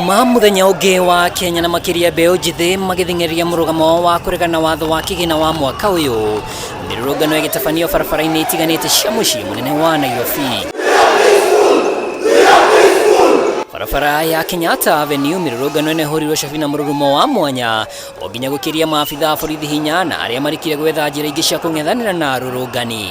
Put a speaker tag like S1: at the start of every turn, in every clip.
S1: Kuma muthenya ũngĩ wa Kenya na makĩria mbeũ njĩthĩ magĩthing'ĩrĩria mũrũgamo wao wa kũregana watho wa kĩgĩna wa mwaka ũyũ, mĩrũrũngano ĩgĩtabanio barabara-inĩ itiganĩte cia mũciĩ mũnene wa Nairobi. Barabara ya Kenyatta Avenue, mĩrũrũngano ĩno ĩhũrirwo cabi na mũrurumo wa mwanya o nginya gũkĩria maabitha a borithi hinya na arĩa marikire gwetha njĩra ingĩ cia kũng'ethanĩra na arũrũngani.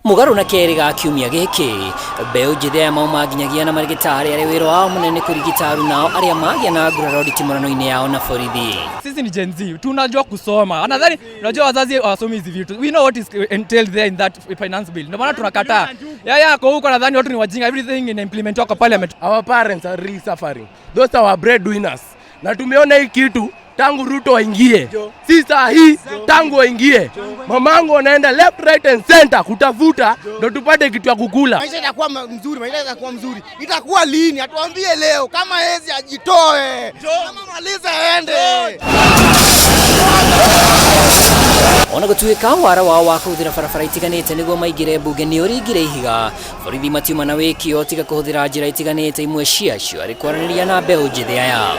S1: Mũgarũ na kerĩ ga kiumia gĩkĩ, mbeũ njĩthĩ aya mauma nginyagia na marĩgĩtarĩ arĩa wĩra wao mũnene nĩ kũrigita arunao arĩa magĩa na nguraro nditimũrano-inĩ yao na borithi.
S2: Sisi ni Gen Z, tunajua kusoma. Nadhani unajua wazazi hawasomi hizi vitu. We know what is entailed there in that finance bill. Ndio maana tunakataa. Yeye ako huko nadhani watu ni wajinga, everything ina implement wako pale.
S3: Our parents are really suffering. Those are our breadwinners. Na tumeona hii kitu tangu Ruto aingie, si saa hii, tangu aingie. Mamangu anaenda left, right and center kutafuta ndo tupate kitu ya kukula.
S4: Maisha itakuwa mzuri, maisha itakuwa mzuri. Itakuwa lini? Atuambie leo. Kama hezi ajitoe, kama maliza aende.
S1: Ona gũtuĩka wara wao wa kũhũthĩra barabara itiganĩte nĩguo maingĩre mbunge nĩ ũringire ihiga, borithi matiuma na wĩkio tiga kũhũthĩra njĩra itiganĩte, imwe ciacio arĩ kwaranĩria na mbeũ njĩthĩ aya.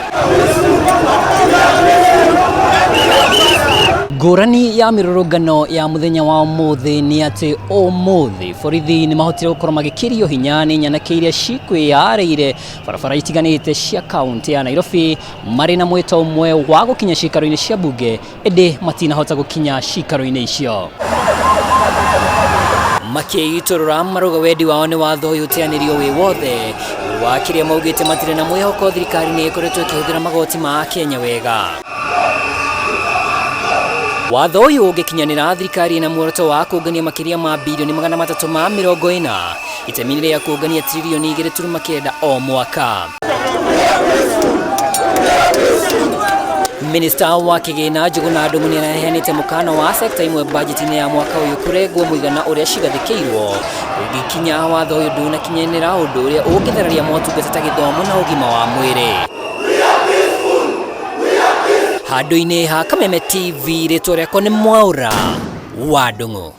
S1: Ngũrani ya mĩrũrũngano ya mũthenya wa ũmũthĩ nĩ atĩ ũmũthĩ borithi nĩ mahotire gũkorwo magĩkĩrio hinya nĩ nyanake iria cikwĩyarĩire barabara itiganĩte cia kaunti ya Nairobi marĩ na mwĩto ũmwe wa gũkinya ciikaro-inĩ cia mbunge, ĩndĩ matinahota gũkinya ciikaro-inĩ icio. Makĩitũrũra marauga wendi wao nĩ watho ũyũ ũteanĩrio wĩ wothe, igũrũ wa kĩrĩa maugĩte matirĩ na mwĩhoko thirikari nĩ ĩkoretwo ĩkĩhũthĩra magoti ma Akenya wega. Watho ũyũ ũngĩkinyanĩra, thirikari ĩna muoroto wa kũngania makĩria ma birioni 340 itemi-inĩ rĩa kũngania tiririoni 2.9 o mwaka. Minista wa kĩgĩna Njũgũna Ndung'u nĩaraheanĩte mũkana wa sekta imwe bajeti-inĩ ya mwaka ũyũ kũrengwo mũigana ũrĩa cigathĩkĩirwo ũngĩkinya watho ũyũ ndũnakinyanĩra, ũndũ ũrĩa ũngĩthararia motungata ta gĩthomo na ũgima wa mwĩrĩ. Handũ-inĩ ha Kameme TV, rĩtwa rĩakwa nĩ Mwaũra wa Ndung'u.